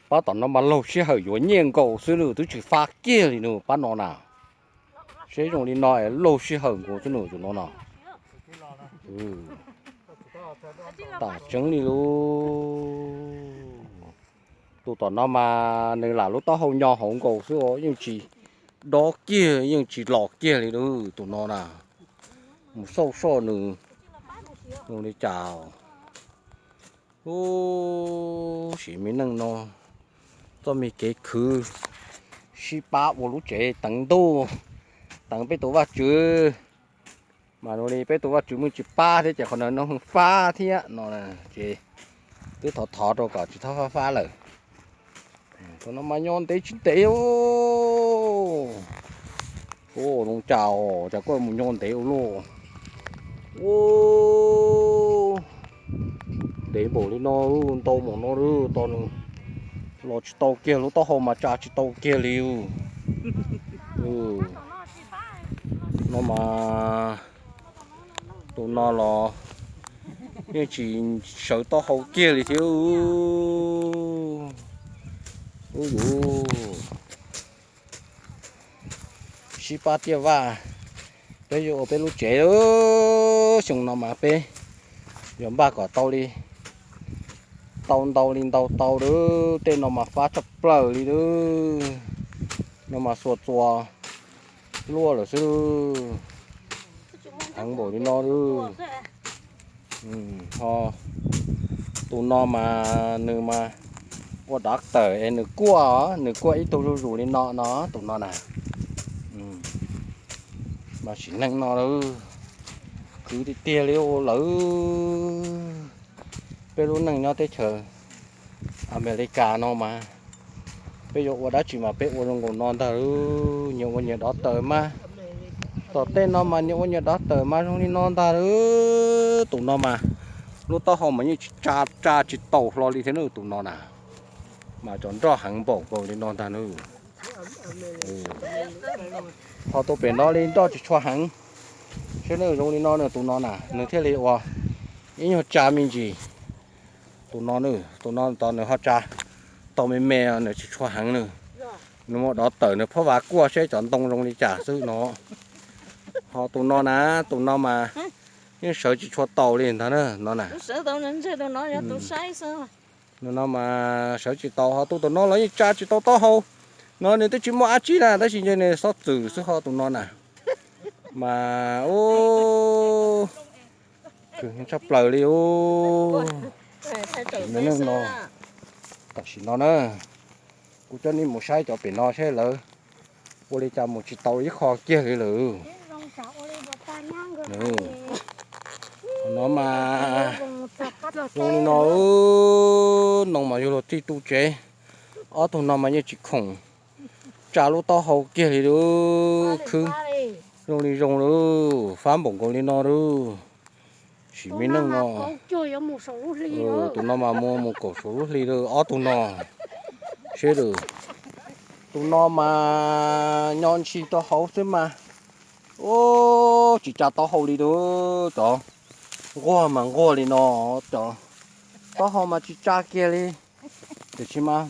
Pab tom no mas laug sij hawm yuav nyiaj nkaus xwb nws twb tsis fab kiag li nws pab no na. Seb zoo li no es laug sij hawm nkaus xwb nws tus no na. Tam tseeb li lub. Tus tom no mas nws lam lub taub hau nyo hauv nkaus xwb os, yeej tsis dob kiag yeej tsis los kiag li lub tus no na. Mus xauj soj nws zoo li cas. Ub, sim me neej no, txoj me kev khwv sib pab ua lub tsev teev ntuj, teev peb tus Vajtswv. Mas zoo li peb tus Vajtswv muaj tsis pab thiab ces qhov no no fab thiab no ces twb thov thov rau kom tsis txhob fab fab lawm. Tus no mas nyo ntev tsis ntev. Ua zoo cas os, cas koj mus nyo ntev ua luaj. Ua ntev npaum li no, ntau npaum no, tos nws los tsis tau kiag, lub taub hau mas tsa tsis tau kiag li. No mas tus no los yeej tsis sawv taub hau kiag li thiab. Ub yuv, sib pab tiaj vaj, peb yuav ua peb lub tsev. Xyoo no mas peb yuav npaj kom tau li, tau ntau li ntau tau lawm, tej no mas fab tshaj plaws li lawm. No mas xuas txuas luaj lawm xwb. Heev npaum li no lawm. Ho tus no mas nws mas ua dav tawm es nws kuaj, nws kuaj ib tug zuj zus li no no tus no na. Mas sim neej no lawm, khwv tiag tiag li ua lawm. Peb lub neej nyob teb chaws Amelikas no mas peb yuav ua dab tsi mas peb ua zoo nkaus no ntag lawm, nyias ua nyias dov tawm mas. Tom tej no mas nyias ua nyias dov tawm mas zoo li no ntag lawm. Tus no mas lub taub hau mas yeej tsis tsa, tsa tsis taus hlo li thiab na tus no na. Mas cov nroj heev npaum nkaus li no ntag na. Ho tus pem no li nroj tsis tshua heev, seb nws zoo li no na tus no na nws thiaj li ua ib nyuag tsa me ntsis. Tus no, tus no tos nws ho tsa tau me me nws tsis tshua heev nws. Nws muaj dov tawm nws phob vas kuaj seb cov ntoo zoo li cas xwb no. Ho tus no na, tus no mas yeej sawv tsis tshua taus li ntag na no na. Nws no mas sawv tsis tau, ho tus tom no los yeej tsa tsis tau taub hau. No nws twb tsis muaj dab tsi na tab sis ntshe nws xob txwm xwb ho tus no na. Mas ub, tshaj plaws li ub. Tam sim no na, kuv coj nej mus saib cov pem no seb lawv ua li cas mus tsis tau ib qho kiag li lawm. No mas zoo li no, no mas yug luag tij tu tsev, ob tug no mas yeej tsis khoom tsa lub taub hau kiag li lub khwb. Zoo li zoo lub, fab npaum nkaus li no lub. Sim me neej no, tus no mas mus mus kaum saum lub hli lawm ob tug no. Seb lawm, tus no mas nyo ntshis rau hauv xwb mas, ub, tsis tsa taub hau li lawm. Cov nquag mas nquag li no, cov taub hau mas tsis tsa kiag li. Tiam sis mas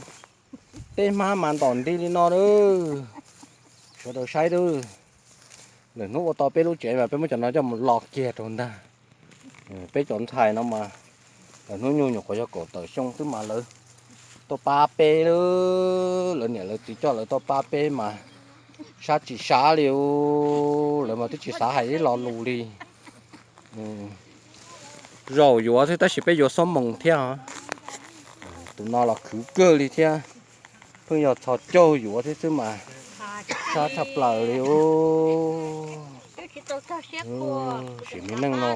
tej hmab mas ntom nti li no lawm. Sawv daws saib lawm, lwm hnub ua tau peb lub tsev mas peb muab cov no coj mus lo kiag rau ntag. Peb cov ntxhais no mas lawv hnub nyoog nyuam qhuav yog kaum tawm xyoo xwb mas lawv tuaj pab peb, lawv niam lawv txiv coj lawv tuaj pab peb mas sab tsis sab li, lawv mas twb tsis xav hais ib lo lus li. Zaum yuav xwb tab sis peb yuav xuab moos thiab. Tus no los khwv kawg li thiab, pheej yog txhos caug yuav thiab xwb mas sab tshaj plaws li. Sim me neej no,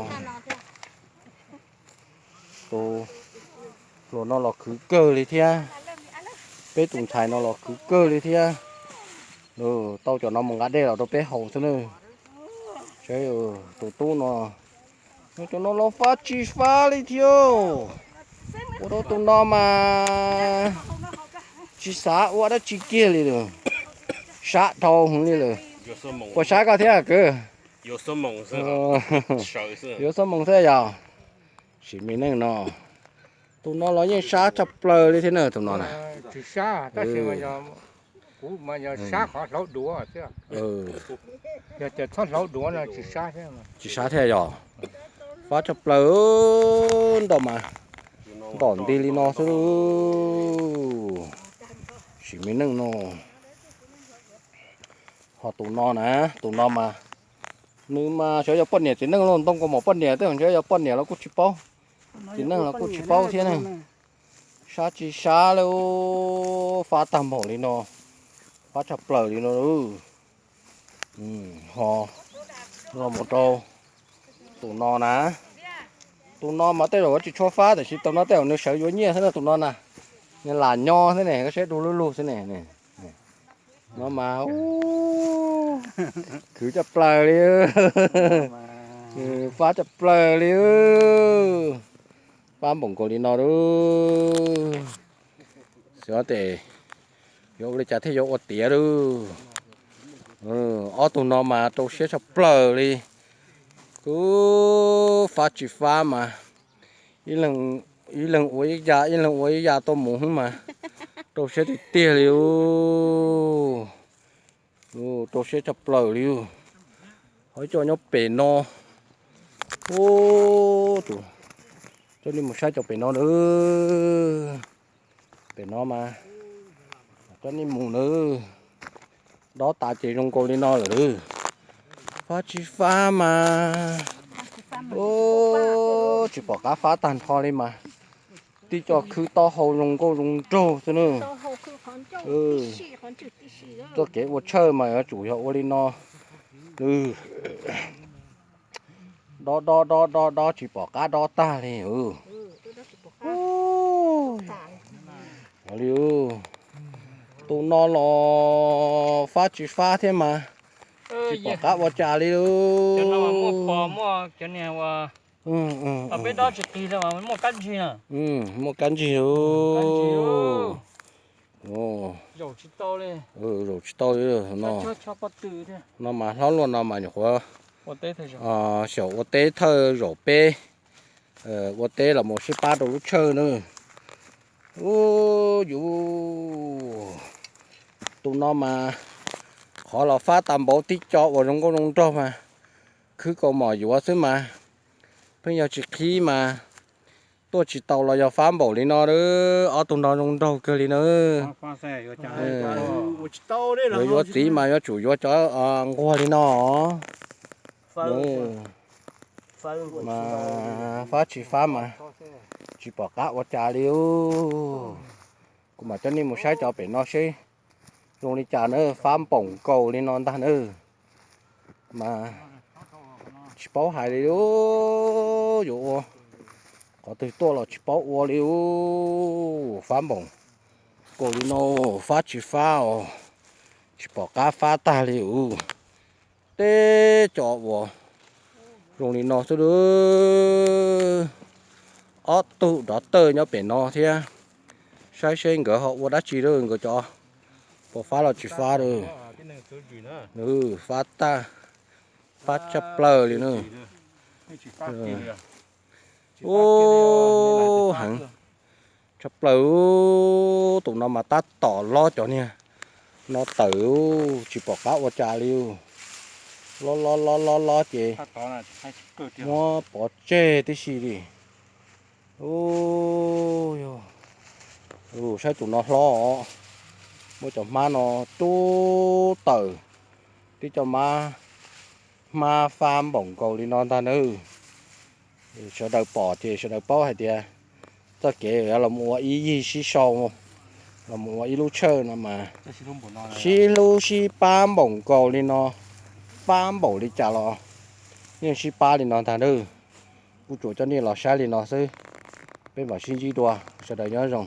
tus hluas no los khwv kawg li thiab, peb tus ntxhais no los khwv kawg li thiab. Tau cov no mus nqa dej los rau peb haus xwb na. Tus tub no, cov no los fab tsis fab li thiab. Ua rau tus no mas tsis xav ua dab tsi kiag li lawm, sab dhau heev li lawm. Puas sab koj thiab kwv? Yuav xuab moos xwb yog. Sim me neej no, tus no los yeej sab tshaj plaws li thiab na tus no na. Tsis sab, tab sis mas yog, kuv mas yog sab qhov hlauv duav xwb. Yog tias txhob hlauv duav no tsis sab thiab. Tsis sab thiab yog. Fab tshaj plaws, ntom mas, ntom nti li no xwb. Sim me neej no. Ho tus no na, tus no mas, nws mas xyov yog poj niam txiv neej los ntoo kaus mom poj niam, tej zaum xyov yog poj niam los kuj tsis paub, txiv neej los kuj tsis paub thiab ne. Sab tsis sab li, fab tag npaum li no, fab tshaj plaws li no. Ho los mus rau tus no na, tus no mas tej zaum tsis tshua fab, tiam sis tus no tej zaum nws sawv yuav nyiaj xwb na, tus no na, nws lam nyob xwb ne, koj saib du lug lug xwb ne. No mas, khwv tshaj plaws li, fab tshaj plaws li, fab npaum nkaus li no lawm. Xyov tes yuav ua li cas thiaj yuav ua tiav lawm. Ob tug no mas rau siab tshaj plaws li, kuj fab tsis fab mas ib leeg ua ib yam, ib leeg ua ib yam tuaj mus xwb mas rau siab tiag tiag li. Rau siab tshaj plaws li. Ho ib co nyob pem no. Ub, tus, coj nej mus saib cov pem no na. Pem no mas, coj nej mus na. Dob tas ces zoo nkaus li no lawm. Fab tsis fab mas, ub, tsis pom qab fab tag nrho li mas. Tib co khwb taub hau zoo nkauj zoo nraug xwb na. Txoj kev ua tshawj mas yuav tsum yog ua li no. Dob dob dob dob dob tsis pom qab dob tag li. Li, tus no los fab tsis fab thiab mas tsis pom qab ua cas li. Muaj kab ntsig. Zaum tsis tau li no. No mas hlob luaj no mas nyuam qhuav xyaum ua teb thawj zaum peb ua teb los mus sib pab rau lub tshawj na. Ub, yus, tus no mas qhov los fab tas npaum tib co uas zoo nkauj zoo nraug mas khwb kaus mom yuav xwb mas, pheej yog tsis qhib mas tuaj tsis tau los yog fab npaum li no. Ob tug no zoo nraug kawg li na. Yuav yuav txiv mas yuav tsum yuav cov nquag li no. Mas fab tsis fab mas tsis pom qab ua cas li. Kuv mam coj nej mus saib cov pem no seb zoo li cas na, fab npaum nkaus li no ntag na. Mas tsis paub hais li, yuav ua qhov twg tuaj los tsis paub ua li. Fab npaum nkaus li no, fab tsis fab os, tsis pom qab fab tag li. Teb co uas zoo li no xwb. Ob tug dov tawj nyob pem no thiab, saib seb nkawd ho ua dab tsi lawm, nkawd cov puas fab los tsis fab lawm. Nws fab tag, fab tshaj plaws li na. Ub, heev tshaj plaws. Tus no mas tab tom lob cov niag no tawm, tsis pom qab ua cas li. Lob lob lob lob lob ces muab pov tseg tib si li. Ub, saib tus no hlob os, muab cov hmab no rub tawm, tib co hmab, hmab fab npaum nkaus li no ntag nawb. Sawv daws pom ces sawv daws paub hais tias txoj kev los mus ua ib yig sib sau, los mus ua ib lub tshawj no mas sib hlub sib pab npaum nkaus li no, pab npaum li cas los yeej sib pab li no ntag nawb. Kuv tsuas coj nej los saib li no xwb, peb mam sib ntsib dua, sawv daws nyob zoo.